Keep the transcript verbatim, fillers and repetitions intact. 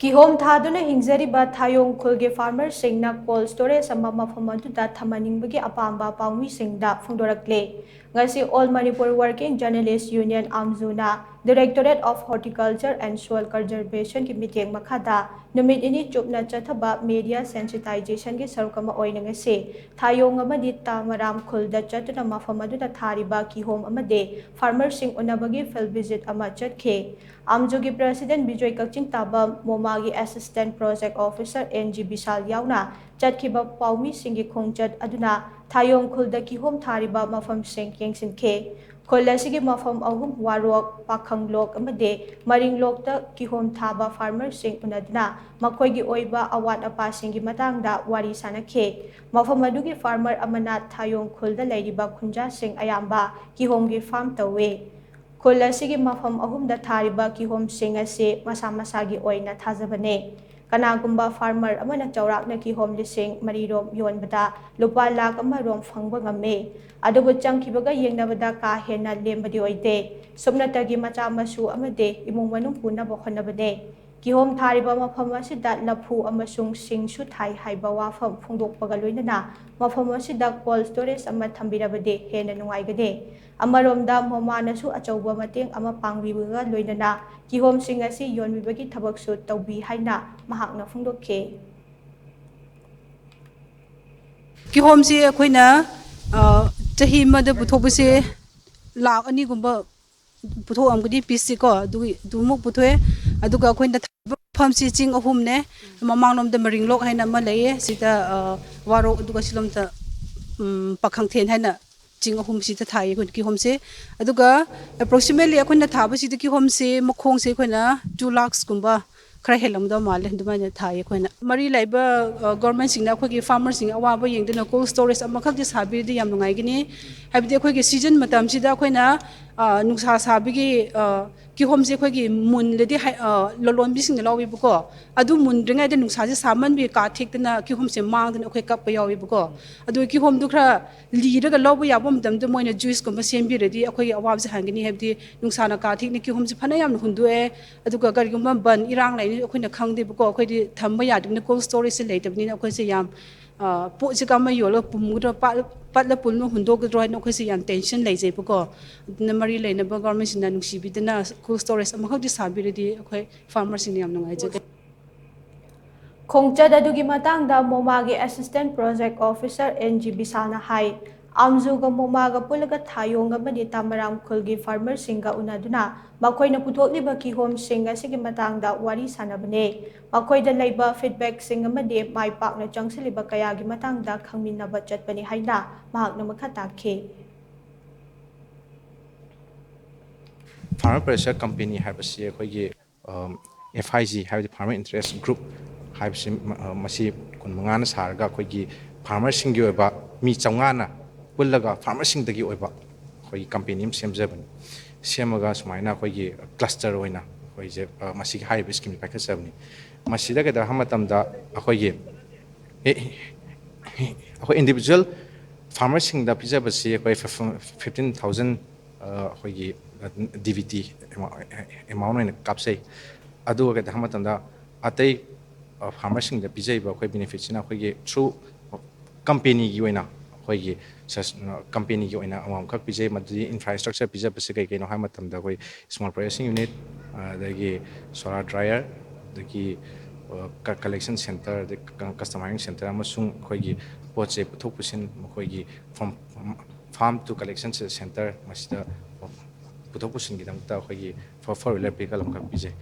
ꯀꯤꯍꯣꯝ ꯊꯥꯗꯨꯅ ꯍꯤꯡꯖꯔꯤꯕ ꯊꯥꯌꯣꯡ ꯈꯨꯜꯒꯤ farmerꯁꯤꯡꯅ cold storage ꯑꯃ ꯃꯐꯝ ꯑꯗꯨꯗ ꯊꯝꯍꯟꯅꯤꯡꯕꯒꯤ ꯑꯄꯥꯝꯕ ꯄꯥꯎꯃꯤꯁꯤꯡꯗ ꯐꯣꯡꯗꯣꯔꯛꯂꯦ꯫ ꯉꯁꯤ All Manipur Working Journalist Union, AMJUꯅ Directorate of Horticulture and Soil Conservationꯒꯤ ꯃꯤꯠꯌꯦꯡ ꯃꯈꯥꯗ ꯅꯨꯃꯤꯠ ꯅꯤꯅꯤ ꯆꯨꯞꯅ ꯆꯠꯊꯕ media sensitizationꯒꯤ ꯁꯔꯨꯛ ꯑꯃ ꯑꯣꯏꯅ ꯉꯁꯤ ꯊꯥꯌꯣꯡ ꯑꯃꯗꯤ ꯇꯥꯃꯔꯥꯝ ꯈꯨꯜꯗ ꯆꯠꯇꯨꯅ ꯃꯐꯝ ꯑꯗꯨꯗ ꯊꯥꯔꯤꯕ ꯀꯤꯍꯣꯝ ꯑꯃꯗꯤ farmerꯁꯤꯡ ꯎꯅꯕꯒꯤ field visit ꯑꯃ ꯆꯠꯈꯤ꯫ AMJUꯒꯤ President ꯕꯤꯖꯣꯏ ꯀꯛꯆꯤꯡ ꯇꯥꯕꯝ, ꯃꯣꯃꯥꯒꯤ Assistant Project Officer N G Bishal ꯌꯥꯎꯅ ꯆꯠꯈꯤꯕ ꯄꯥꯎꯃꯤꯁꯤꯡꯒꯤ ꯈꯣꯡꯆꯠ ꯑꯗꯨꯅ ꯊꯥꯌꯣꯡ ꯈꯨꯜꯗ ꯀꯤꯍꯣꯝ ꯊꯥꯔꯤꯕ ꯃꯐꯝꯁꯤꯡ ꯌꯦꯡꯁꯤꯟꯈꯤ꯫ ꯈꯨꯜ ꯑꯁꯤꯒꯤ ꯃꯐꯝ ꯑꯍꯨꯝ, ꯋꯥꯔꯣꯛ, ꯄꯥꯈꯪꯂꯣꯛ ꯑꯃꯗꯤ ꯃꯔꯤꯡꯂꯣꯛꯇ ꯀꯤꯍꯣꯝ ꯊꯥꯕ farmerꯁꯤꯡ ꯎꯅꯗꯨꯅ ꯃꯈꯣꯏꯒꯤ ꯑꯣꯏꯕ ꯑꯋꯥꯠ ꯑꯄꯥꯁꯤꯡꯒꯤ ꯃꯇꯥꯡꯗ ꯋꯥꯔꯤ ꯁꯥꯅꯈꯤ꯫ ꯃꯐꯝ ꯑꯗꯨꯒꯤ farmer ꯑꯃꯅ ꯊꯥꯌꯣꯡ ꯈꯨꯜꯗ ꯂꯩꯔꯤꯕ ꯈꯨꯟꯖꯥꯁꯤꯡ ꯑꯌꯥꯝꯕ ꯀꯤꯍꯣꯝꯒꯤ farm ꯇꯧꯏ꯫ ꯈꯨꯜ ꯑꯁꯤꯒꯤ ꯃꯐꯝ ꯑꯍꯨꯝꯗ ꯊꯥꯔꯤꯕ ꯀꯤꯍꯣꯝꯁꯤꯡ ꯑꯁꯤ ꯃꯁꯥ ꯃꯁꯥꯒꯤ ꯑꯣꯏꯅ ꯊꯥꯖꯕꯅꯤ꯫ ꯀꯅꯥꯒꯨꯝꯕ farmer ꯑꯃꯅ ꯆꯥꯎꯔꯥꯛꯅ ꯀꯤꯍꯣꯝ ꯂꯤꯁꯤꯡ ꯃꯔꯤꯔꯣꯝ ꯌꯣꯟꯕꯗ ꯂꯨꯄꯥ ꯂꯥꯈ ꯑꯃꯔꯣꯝ ꯐꯪꯕ ꯉꯝꯃꯤ꯫ ꯑꯗꯨꯕꯨ ꯆꯪꯈꯤꯕꯒ ꯌꯦꯡꯅꯕꯗ ꯀꯥ ꯍꯦꯟꯅ ꯂꯦꯝꯕꯗꯤ ꯑꯣꯏꯗꯦ꯫ ꯁꯨꯞꯅꯇꯒꯤ ꯃꯆꯥ ꯃꯁꯨ ꯑꯃꯗꯤ ꯏꯃꯨꯡ ꯃꯅꯨꯡ ꯄꯨꯅꯕ ꯍꯣꯠꯅꯕꯅꯦ꯫ ꯀꯤꯍꯣꯝ ꯊꯥꯔꯤꯕ ꯃꯐꯝ ꯑꯁꯤꯗ ꯂꯐꯨ ꯑꯃꯁꯨꯡ ꯁꯤꯡꯁꯨ ꯊꯥꯏ ꯍꯥꯏꯕ ꯋꯥꯐꯝ ꯐꯣꯡꯗꯣꯛꯄꯒ ꯂꯣꯏꯅꯅ ꯃꯐꯝ ꯑꯁꯤꯗ cold storage ꯑꯃ ꯊꯝꯕꯤꯔꯕꯗꯤ ꯍꯦꯟꯅ ꯅꯨꯡꯉꯥꯏꯒꯅꯤ꯫ ꯑꯃꯔꯣꯝꯗ ꯃꯣꯃꯥꯅꯁꯨ ꯑꯆꯧꯕ ꯃꯇꯦꯡ ꯑꯃ ꯄꯥꯡꯕꯤꯕꯒ ꯂꯣꯏꯅꯅ ꯀꯤꯍꯣꯝꯁꯤꯡ ꯑꯁꯤ ꯌꯣꯟꯕꯤꯕꯒꯤ ꯊꯕꯛꯁꯨ ꯇꯧꯕꯤ ꯍꯥꯏꯅ ꯃꯍꯥꯛꯅ ꯐꯣꯡꯗꯣꯛꯈꯤ꯫ ꯀꯤꯍꯣꯝꯁꯤ ꯑꯩꯈꯣꯏꯅ, ꯑ, ꯆꯍꯤ ꯑꯃꯗ ꯄꯨꯊꯣꯛꯄꯁꯦ ꯂꯥꯈ ꯑꯅꯤꯒꯨꯝꯕ ꯄꯨꯊꯣꯛꯑꯝꯒꯅꯤ ꯄꯤꯁꯁꯤꯀꯣ, ꯑꯗꯨꯒꯤ, ꯑꯗꯨꯃꯨꯛ ꯄꯨꯊꯣꯛꯑꯦ꯫ ꯑꯗꯨꯒ ꯑꯩꯈꯣꯏꯅ ꯊꯥꯕ ꯃꯐꯝꯁꯤ ꯆꯤꯡ ꯑꯍꯨꯝꯅꯦ꯫ ꯃꯃꯥꯡꯂꯣꯝꯗ ꯃꯔꯤꯡꯂꯣꯛ ꯍꯥꯏꯅ ꯑꯃ ꯂꯩꯌꯦ, ꯁꯤꯗ, ꯑ, ꯋꯥꯔꯣꯛ, ꯑꯗꯨꯒ ꯁꯤꯂꯣꯝꯗ, ꯎꯝ, ꯄꯥꯈꯪꯊꯦꯟ ꯍꯥꯏꯅ ꯆꯤꯡ ꯑꯍꯨꯝꯁꯤꯗ ꯊꯥꯏꯌꯦ ꯑꯩꯈꯣꯏꯅ ꯀꯤꯍꯣꯝꯁꯦ꯫ ꯑꯗꯨꯒ approximately ꯑꯩꯈꯣꯏꯅ ꯊꯥꯕꯁꯤꯗ ꯀꯤꯍꯣꯝꯁꯦ ꯃꯈꯣꯡꯁꯦ ꯑꯩꯈꯣꯏꯅ two lakhs ꯀꯨꯝꯕ ꯈꯔ ꯍꯦꯜꯂꯝꯒꯗꯧ ꯃꯥꯜꯂꯦ, ꯑꯗꯨꯃꯥꯏꯅ ꯊꯥꯏꯌꯦ ꯑꯩꯈꯣꯏꯅ꯫ ꯃꯔꯤ ꯂꯩꯕ, ꯑ, governmentꯁꯤꯡꯅ ꯑꯩꯈꯣꯏꯒꯤ farmerꯁꯤꯡꯒꯤ ꯑꯋꯥꯕ ꯌꯦꯡꯗꯨꯅ cold storage ꯑꯃꯈꯛꯇꯤ ꯁꯥꯕꯤꯔꯗꯤ ꯌꯥꯝ ꯅꯨꯡꯉꯥꯏꯒꯅꯤ꯫ ꯍꯥꯏꯕꯗꯤ ꯑꯩꯈꯣꯏꯒꯤ season ꯃꯇꯝꯁꯤꯗ ꯑꯩꯈꯣꯏꯅ, ꯑ, ꯅꯨꯡꯁꯥ ꯁꯥꯕꯒꯤ, ꯑ, ꯀꯤꯍꯣꯝꯁꯦ ꯑꯩꯈꯣꯏꯒꯤ ꯃꯨꯟꯗꯗꯤ ꯍꯥꯏ-, ꯑ, ꯂꯂꯣꯟꯕꯤꯁꯤꯡꯅ ꯂꯧꯋꯦꯕꯀꯣ꯫ ꯑꯗꯨ ꯃꯨꯟꯗ꯭ꯔꯤꯉꯩꯗ ꯅꯨꯡꯁꯥꯁꯦ ꯁꯥꯃꯟꯕꯒꯤ ꯀꯥ ꯊꯦꯛꯇꯅ ꯀꯤꯍꯣꯝꯁꯦ ꯃꯥꯡꯗꯅ ꯑꯩꯈꯣꯏ ꯀꯞꯄ ꯌꯥꯎꯋꯦꯕꯀꯣ꯫ ꯑꯗꯨ ꯀꯤꯍꯣꯝꯗꯨ ꯈꯔ ꯂꯤꯔꯒ ꯂꯧꯕ ꯌꯥꯕ ꯃꯇꯝꯗ ꯃꯣꯏꯅ ꯖꯨꯏꯁꯀꯨꯝꯕ ꯁꯦꯝꯕꯤꯔꯗꯤ ꯑꯩꯈꯣꯏꯒꯤ ꯑꯋꯥꯕꯁꯦ ꯍꯟꯒꯅꯤ꯫ ꯍꯥꯏꯕꯗꯤ ꯅꯨꯡꯁꯥꯅ ꯀꯥ ꯊꯦꯛꯅ ꯀꯤꯍꯣꯝꯁꯦ ꯐꯅ ꯌꯥꯝꯅ ꯍꯨꯟꯗꯣꯛꯑꯦ꯫ ꯑꯗꯨꯒ ꯀꯔꯤꯒꯨꯝꯕ ꯕꯟ ꯏꯔꯥꯡ ꯂꯩꯅꯤ ꯑꯩꯈꯣꯏꯅ ꯈꯪꯗꯦꯕꯀꯣ꯫ ꯑꯩꯈꯣꯏꯗꯤ ꯊꯝꯕ ꯌꯥꯗꯕꯅꯤꯅ, ꯀꯣꯜ ꯁ꯭ꯇꯣꯔꯦꯖꯁꯦ ꯂꯩꯇꯕꯅꯤꯅ ꯑꯩꯈꯣꯏꯁꯦ ꯌꯥꯝ, ꯑ, ꯄꯣꯠꯁꯦ ꯀꯔꯝꯕ ꯌꯣꯜꯂꯒ ꯄꯨꯝꯒꯗ꯭ꯔꯣ, ꯄꯠ-, ꯄꯠꯂ ꯄꯨꯝꯅ ꯍꯨꯟꯗꯣꯛꯀꯗ꯭ꯔꯣ ꯍꯥꯏꯅ ꯑꯩꯈꯣꯏꯁꯦ ꯌꯥꯝ ꯇꯦꯟꯁꯟ ꯂꯩꯖꯩꯕꯀꯣ꯫ ꯑꯗꯨꯅ ꯃꯔꯤ ꯂꯩꯅꯕ ꯒꯣꯔꯃꯦꯟꯁꯤꯡꯅ ꯅꯨꯡꯁꯤꯕꯤꯗꯅ ꯀꯣꯜ ꯁ꯭ꯇꯣꯔꯦꯖ ꯑꯃꯈꯛꯇꯤ ꯁꯥꯕꯤꯔꯗꯤ ꯑꯩꯈꯣꯏ ꯐꯥꯔꯃꯔꯁꯤꯡꯅ ꯌꯥꯝ ꯅꯨꯡꯉꯥꯏꯖꯒꯅꯤ꯫ ꯈꯣꯡꯆꯠ ꯑꯗꯨꯒꯤ ꯃꯇꯥꯡꯗ ꯃꯣꯃꯥꯒꯤ Assistant Project Officer N G ꯕꯤꯁꯥꯜꯅ ꯍꯥꯏ, ꯑꯥꯝꯖꯨꯒ ꯃꯣꯃꯥꯒ ꯄꯨꯜꯂꯒ ꯊꯥꯌꯣꯡ ꯑꯃꯗꯤ ꯇꯥꯃꯔꯥꯝ ꯈꯨꯜꯒꯤ ꯐꯥꯔꯃꯔꯁꯤꯡꯒ ꯎꯅꯗꯨꯅ ꯃꯈꯣꯏꯅ ꯄꯨꯊꯣꯛꯂꯤꯕ ꯀꯤꯍꯣꯝꯁꯤꯡ ꯑꯁꯤꯒꯤ ꯃꯇꯥꯡꯗ ꯋꯥꯔꯤ ꯁꯥꯟꯅꯕꯅꯦ꯫ ꯃꯈꯣꯏꯗ ꯂꯩꯕ ꯐꯤꯗꯕꯦꯛꯁꯤꯡ ꯑꯃꯗꯤ ꯃꯥꯏ ꯄꯥꯛꯅ ꯆꯪꯁꯤꯜꯂꯤꯕ ꯀꯌꯥꯒꯤ ꯃꯇꯥꯡꯗ ꯈꯪꯃꯤꯟꯅꯕ ꯆꯠꯄꯅꯤ ꯍꯥꯏꯅ ꯃꯍꯥꯛꯅ ꯃꯈꯥ ꯇꯥꯛꯈꯤ꯫ Farmer Producer Company ꯍꯥꯏꯕꯁꯤ ꯑꯩꯈꯣꯏꯒꯤ, ꯑꯝ, F I G ꯍꯥꯏꯕꯗꯤ Farmer Interest Group ꯍꯥꯏꯕꯁꯤ, ꯑ, ꯃꯁꯤ ꯀꯨꯟ ꯃꯉꯥꯅ ꯁꯥꯔꯒ ꯑꯩꯈꯣꯏꯒꯤ ꯐꯥꯔꯃꯔꯁꯤꯡꯒꯤ ꯑꯣꯏꯕ ꯃꯤ ꯆꯥꯝꯃꯉꯥꯅ ꯄꯨꯜꯂꯒ ꯐꯥꯔꯃꯔꯁꯤꯡꯗꯒꯤ ꯑꯣꯏꯕ ꯑꯩꯈꯣꯏꯒꯤ ꯀꯝꯄꯦꯅꯤ ꯑꯃ ꯁꯦꯝꯖꯕꯅꯤ꯫ ꯁꯦꯝꯃꯒ ꯁꯨꯃꯥꯏꯅ ꯑꯩꯈꯣꯏꯒꯤ ꯀ꯭ꯂꯁꯇꯔ ꯑꯣꯏꯅ ꯑꯩꯈꯣꯏꯁꯦ, ꯑ, ꯃꯁꯤꯒꯤ ꯍꯥꯏꯔꯤꯕ ꯁ꯭ꯀꯤꯝꯁꯦ ꯄꯥꯏꯈꯠꯆꯕꯅꯤ꯫ ꯃꯁꯤꯗ ꯀꯩꯗꯧꯔꯦ ꯍꯥꯏꯕ ꯃꯇꯝꯗ ꯑꯩꯈꯣꯏꯒꯤ, ꯑꯦ, ꯑꯩꯈꯣꯏ ꯏꯟꯗꯤꯕꯤꯖꯨꯋꯦꯜ ꯐꯥꯔꯃꯔꯁꯤꯡꯗ ꯄꯤꯖꯕꯁꯤ ꯑꯩꯈꯣꯏ fifteen thousand, ꯑ, ꯑꯩꯈꯣꯏꯒꯤ, ꯑ, D B T ꯑꯦꯃꯥꯎꯟ ꯑꯣꯏꯅ ꯀꯥꯞꯆꯩ꯫ ꯑꯗꯨꯒ ꯀꯩꯗꯧꯔꯦ ꯍꯥꯏꯕ ꯃꯇꯝꯗ ꯑꯇꯩ, ꯑ, ꯐꯥꯔꯃꯔꯁꯤꯡꯗ ꯄꯤꯖꯔꯤꯕ ꯑꯩꯈꯣꯏ ꯕꯦꯅꯤꯐꯤꯠꯁꯤꯅ ꯑꯩꯈꯣꯏꯒꯤ through ꯀꯝꯄꯦꯅꯤꯒꯤ ꯑꯣꯏꯅ ꯑꯩꯈꯣꯏꯒꯤ ꯁꯁ-, ꯀꯝꯄꯦꯅꯤꯒꯤ ꯑꯣꯏꯅ ꯑꯃꯃꯝꯈꯛ ꯄꯤꯖꯩ꯫ ꯃꯗꯨꯗꯤ ꯏꯟꯐ꯭ꯔꯥꯁ꯭ꯇ꯭ꯔꯛꯆꯔ ꯄꯤꯖꯕꯁꯦ ꯀꯩ ꯀꯩꯅꯣ ꯍꯥꯏꯕ ꯃꯇꯝꯗ ꯑꯩꯈꯣꯏ small processing unit, ꯑꯗꯒꯤ solar dryer, ꯑꯗꯒꯤ, ꯑ, ꯀ-, collection centre, ꯑꯗꯩ ꯀ-, customizing centre ꯑꯃꯁꯨꯡ ꯑꯩꯈꯣꯏꯒꯤ ꯄꯣꯠ ꯆꯩ ꯄꯨꯊꯣꯛ ꯄꯨꯁꯤꯟ ꯃꯈꯣꯏꯒꯤ from farm to collection centre ꯃꯁꯤꯗ ꯄꯨꯊꯣꯛ ꯄꯨꯁꯤꯟꯒꯤꯗꯃꯛꯇ ꯑꯩꯈꯣꯏꯒꯤ four wheeler vehicle ꯑꯃꯈꯛ ꯄꯤꯖꯩ꯫